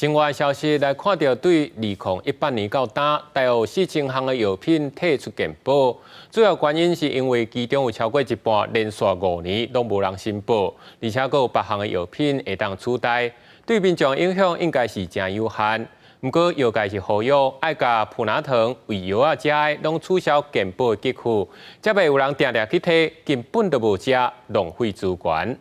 另外消息來看著，對2018年到今，大約4000項的藥品退出健保，主要原因是因為其中有超過一半連續5年攏無人申報，而且閣有八項的藥品會當取代，對民眾影響應該是誠有限。毋過藥界是呼籲愛共普拿疼胃藥仔食的攏取消健保的給付，才袂有人定定去提，根本就無食，浪費資源。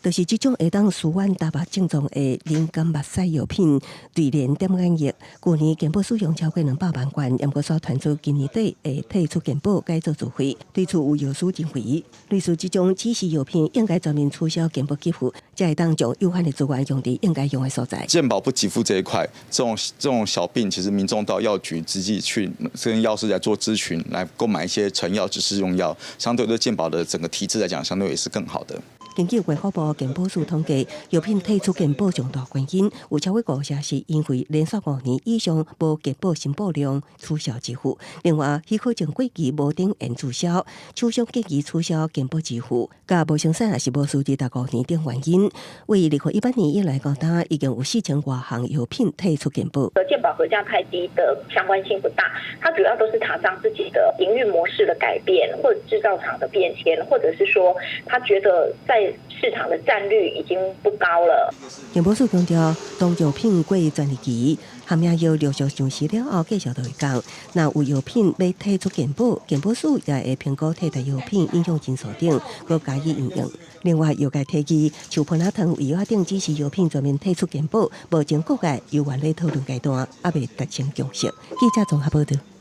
就是這種會當舒緩打目症狀的零甘目屎藥品，瑞連點眼液，舊年健保使用超過200萬罐，毋過煞傳出今年底會退出健保改做自費。對此有藥師認為，類似這種指示藥品應該全面取消健保給付，才會當將有限的資源用佇應該用的所在。健保不給付這一塊，這種小病，其實民眾到藥局直接去跟藥師來做諮詢，來購買一些成藥、指示用藥，相對對健保的整個體制來講，相對也是更好的。根據衛福部健保署統計，藥品退出健保重大原因有超過五成是因為連續五年以上無健保申報量取消支付。另外，許可證過期無頂延註銷，廠商建議取消健保支付，佮無生產抑是無輸入達5年等原因。為2018年以來到今，已經有4000外項藥品退出健保。健保核價太低的相關性不大，它主要都是廠商自己的營運模式的改變，或者製造廠的變遷，或者是說他覺得在市場的佔率已經不高了。健保署強調，當藥品過專利期，含藥陸續上市了後，繼續就會降。若有藥品欲退出健保，健保署也會評估替代藥品影響因素等，閣加以應用。另外，藥界提議，像普拿疼、胃藥等指示藥品全面退出健保，目前各界猶原咧討論階段，猶未達成共識。記者綜合報道。